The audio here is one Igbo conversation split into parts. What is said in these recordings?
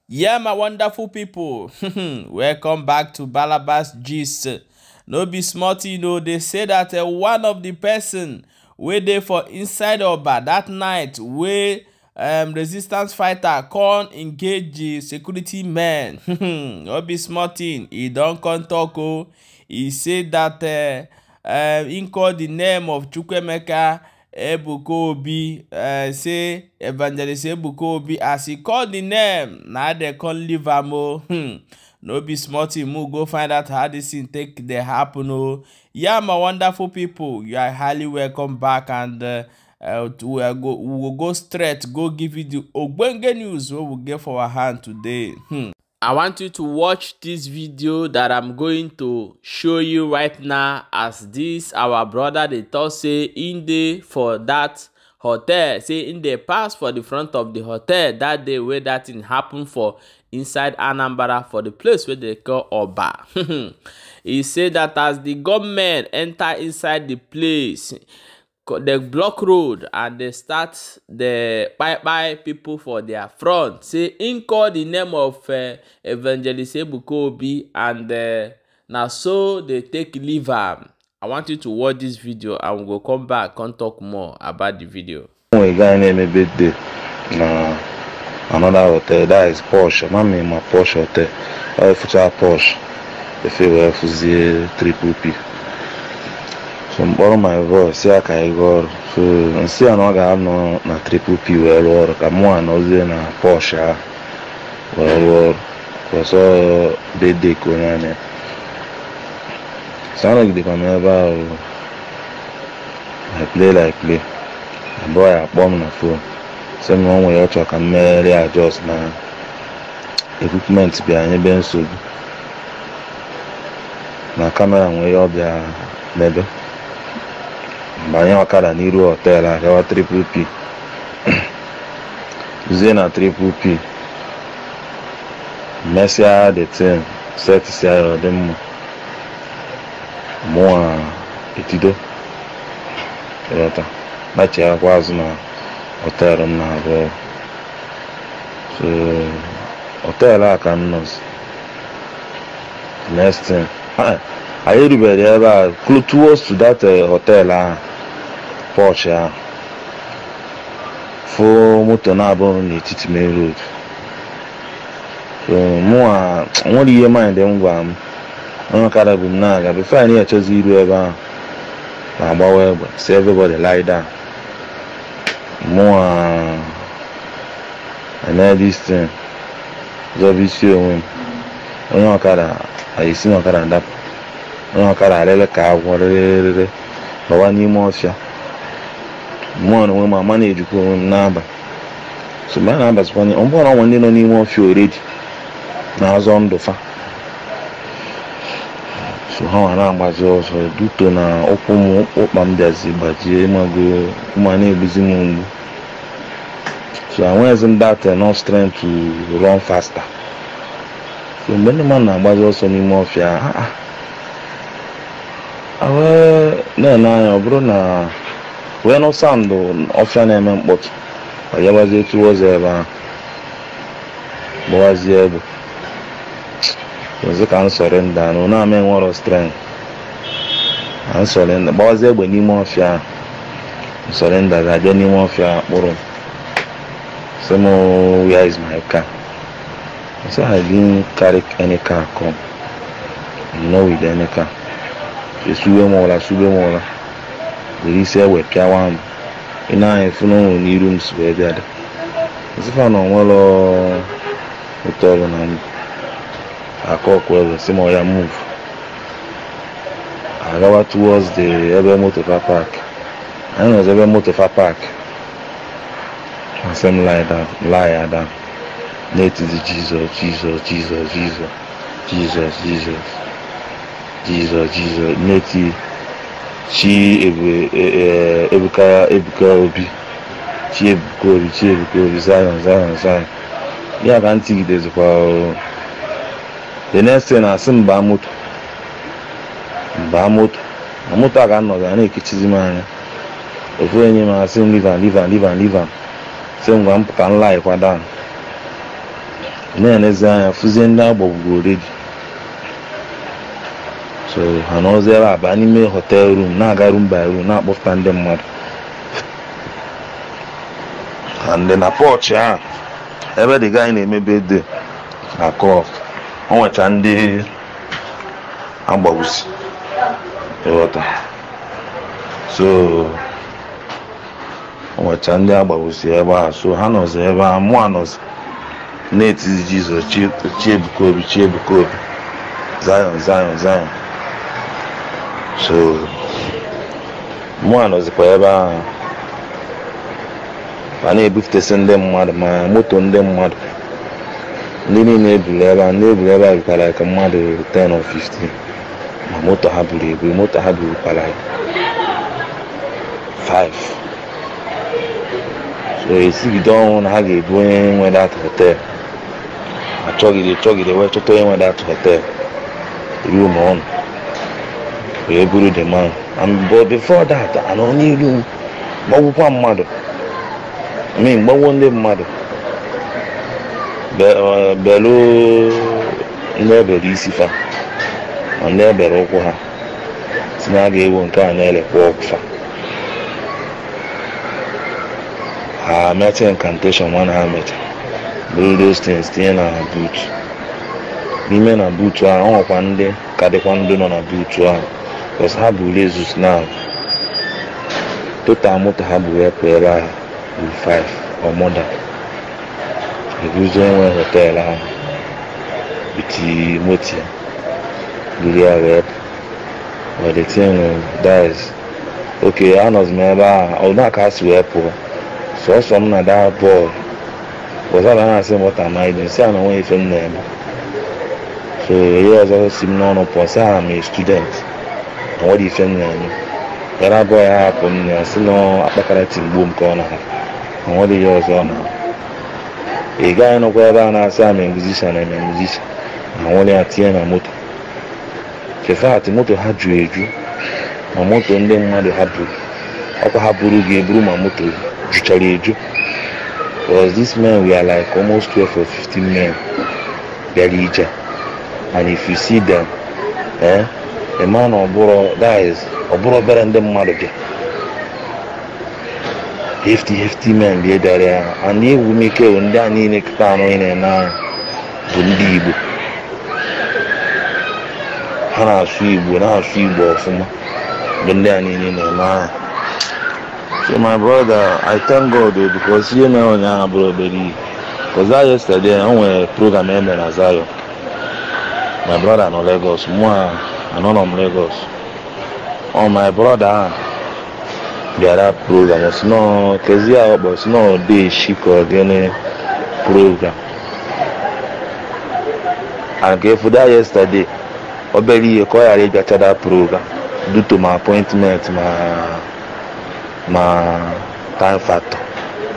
Yeah, my wonderful people, welcome back to Balabas Gist. No be small thing o. They say that one of the person wey dey for inside Oba that night wey resistance fighter come engage the security men. No be small thing. E don come talk o. E say that him call the name of Chukwuemeka Ebuka Obi, say Evangelist Ebuka Obi. As he call the name, na dem come leave am o. No be small thing. Mo go find out how this thing take dey happen o. Yeah, my wonderful people, you are highly welcome back, and we will go straight go give you the ogbonge news wey we get for our hand today. I want you to watch this video that I'm going to show you right now, as this our brother dey talk say in dey for that hotel, say in dey pass for the front of the hotel that day where that thing happen for inside Anambra, for the place where they call Oba. He say that as the government enter inside the place, they block road and they start the bye people for their front. Say in call the name of Evangelist Ebuka Obi, and now so they take leave am. I want you to watch this video and we'll come back and talk more about the video. A guy named birthday na another hotel, that is Porsche. Mami my Porsche hotel. I future Porsche. If you were Fuzi Triple P. So I borrow my voice, see I can go. So and see I no ga no na Triple P wee rụọ ọrụ ka mụ anọzie na Porsche ahụ wee rụọ ọrụ ọsọ birthday ka onye anya. So anọgidekwa m ebe ahụ, I play like play. My boy akpọ m na phone sị m na o nwere ọ chọrọ ka m megharịa adjust na equipment bịa nyebe nsogbu na kamera nwere ihe ọ bịa mebe. Banye ọkada n'iru hotel a gawa Triple P. Zie na Triple P mesịa the thing setịsịa ya ọ dị mma, mụa etido ịghọta kpachiakwa azụ na hotel m na-arụ ọrụ. So hotel a ka m nọzi. Next thing, anyị erubere ebe a towards to that hotel ahụ, Porsche ahụ, fụ moto na-abụghị n'etiti main road. So mụa nwere ihe mind m gwa m onye ọkada bụ m na-aga before anyị na-echezi iru ebe ahụ na-agbawa egbe, si everybody lie down. Mụa eme this thing zọba isi onwe m, onye ọkada esi n'ọkada ndapụ, onye ọkada arịrị ka agwọ rịrịrịrị bawa n'ime ọfịa. Mụọ na onwe m ama na-ejikwa onwe m n'aba. So mgbe a na-abazikwa ọ bụrụ na ndị nọ n'ime ọfịa already na-azọ ndụ fa, so ha nwa na-agbazi ọsọ duto na ụkwụ m ụkpa m bịazi gbajie ịmago ma na-egbuzi m mgbu. So enweghịzi m that enough strength to run faster. So mgbe ndị mmadụ na-agbazi ọsọ n'ime ọfịa, a wee na-ene anya ọ bụrụ na wee nụ sandụ ọfịa na-eme mkpọtụ, ọ bịabazie towards ebe ahụ gbawazie egbe. Ozi ka m sọrịnda na ọ na-ama enwero strength na nsọrịnda gbawazie egbe n'ime ọfịa ahụ. Nsọrịnda ga-abịa n'ime ọfịa kpụrụ m sị m, where is my car? I said I didn't carry any car come. I'm not with any car. Esube m ụra, sube m ụra, were isi egbe pịawa m. Ị na-anya efu na o nwere n'iru m si wee bịa dị. Nsịfa na onwero ụtọ ọrụ na m akọ ọkụ egbe sị m ọ ya move. Agawa towards the ebe moto fa park. Anyị nọzi ebe moto fa park. Asị m lie down, lie down. Na-etizi Jizọs, Jizọs, Jizọs, Jizọs, Jizọs, Jizọs, Jizọs, Jizọs, na-eti chi Ebuka Ebuka Obi, chi Ebuka Obi, chi Ebuka Obi, Zion, Zion, Zion. Ya ka ntị gidezikwa o. The next thing asị m baa moto, baa moto. Na moto a ka m nọzi a na-ekechizi m anya. Ofu enyi m asị m leave am, leave am, leave am, leave am. Sị m gwa m ka m lie kwa down. Na-elezi anya fụzie ndị agbagburu already. So ha nọzi ebe a baa n'ime hotel room, na-aga room by room, na-akpọpụta ndị mmadụ. And na porch ahụ ebe the guy na-eme birthday na club, o nwecha ndị agbagbusi, ịghọta. So o nwecha ndị agbagbusi ebe a. So ha nọzi ebe a, mụ anọzi na-etizi Jizọs, Chiebuka Obi, Chiebuka Obi, Zion, Zion, Zion. So mụ anọzikwa ebe ahụ, ma na-ebufutesi ndị mmadụ, ma moto ndị mmadụ, ndị niile eburu ebe a, ndị eburu ebe a rukwara ka mmadụ 10 or 15, ma moto ha buru ebu, moto ha burukwara 5. So esigide ọnwụ na ha ga-ebu onye nwe that hotel. Achọgide chọgide wee chọta onye nwe that hotel room ọnụ, wee buru the man. And but before that, anọ n'iru m gbagbukwa mmadụ, I mean gbagbuo ndị mmadụ, belu ndị ebere isi fa ma ndị ebere ụkwụ ha, si na a ga-ewu nke a na-elekwa ọgwụ fa. Ha mecha incantation nwa na ha mecha buru those things tinye na boot. N'ime na boot ahụ, ọ nwekwa ndị ka dịkwa ndị nọ na boot ahụ, because ha bụ Lexus now. Total moto ha bụ wepụ ebe ahụ bụ 5 or more than. Ebuzo enwe hotel ahụ biti moto ya buru ya wee pụ. But the thing that is okay, anọzi m ebe ahụ, ọ na ka ha si wee pụọ sọsọ m na that bọọlụ. Ọzọ na na-asị m, what am I doing? Sị a na onwe ife m na-eme. So ihe ọzọ si m n'ọnụ pụọ, sị I'm a student, na nwere ife m na-eme. Yara bọọ ya hapụ m ya, sị na akpakara tigbuo m ka ọ na ha na nwere ihe ọzọ ọ na. Ị gaghị nọkwa ebe a na-asị I'm a musician, I'm a musician. Na nwere ya tinye na moto. In moto ha juru eju, ma moto ndị mmadụ ha buru, ọkwa ha buru gị eburu, ma moto juchara eju. Because these men were like almost 12 or 15 men bịara ije. And if you see them, a man ọbụrụ, that is, ọbụrụ obere ndị mmadụ bịa. Hefty hefty men bịa bịara ya. And egwu m ike bụ ndị a niile kịta anụ ị na-ene anya bụ ndị Igbo. Ha na-asụ Igbo, na-asụ Igbo ọfụma, bụ ndị a niile na-ene anya. So my brother, I thank God though, because ihe mere ụnyaahụ bụrụ obere ihe. Because that yesterday, o nwere program e mere na Zion. My brother nọ Lagos, mụ a anọrọ m Lagos. Ọ my brother ahụ bịara program, ọ sị nọ kezi ya ọkpọ, sị nọ deshi ka ọ gịnị program. And ka efu that yesterday, obere ihe ka ọ ghara ịbịacha that program due to my appointment, ma time factor.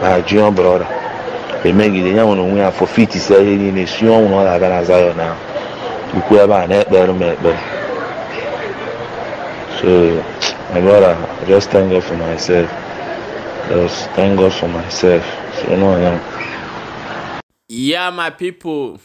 My junior brother emegide ya nwere onwe ya forfeit isi ihe niile, si ọnwụ na ọ ga-abịa na Zion ahụ ukwu ebe a na-ekpere m ekpere. So my brother, I just thank God for myself. Just thank God for myself. So no, yeah. Yeah, my people,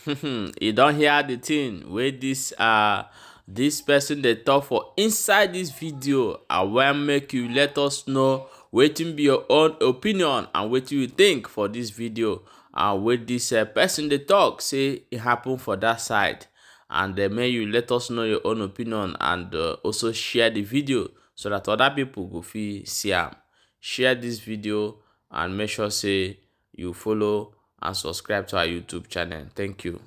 you don hear the thing wey this person dey talk for inside this video. I wan make you let us know wetin be your own opinion and wetin you think for this video, and wey this person dey talk say e happen for that side. And may you let us know your own opinion, and also share the video so that other people go fit see am. Share this video and make sure say you follow and subscribe to our YouTube channel. Thank you.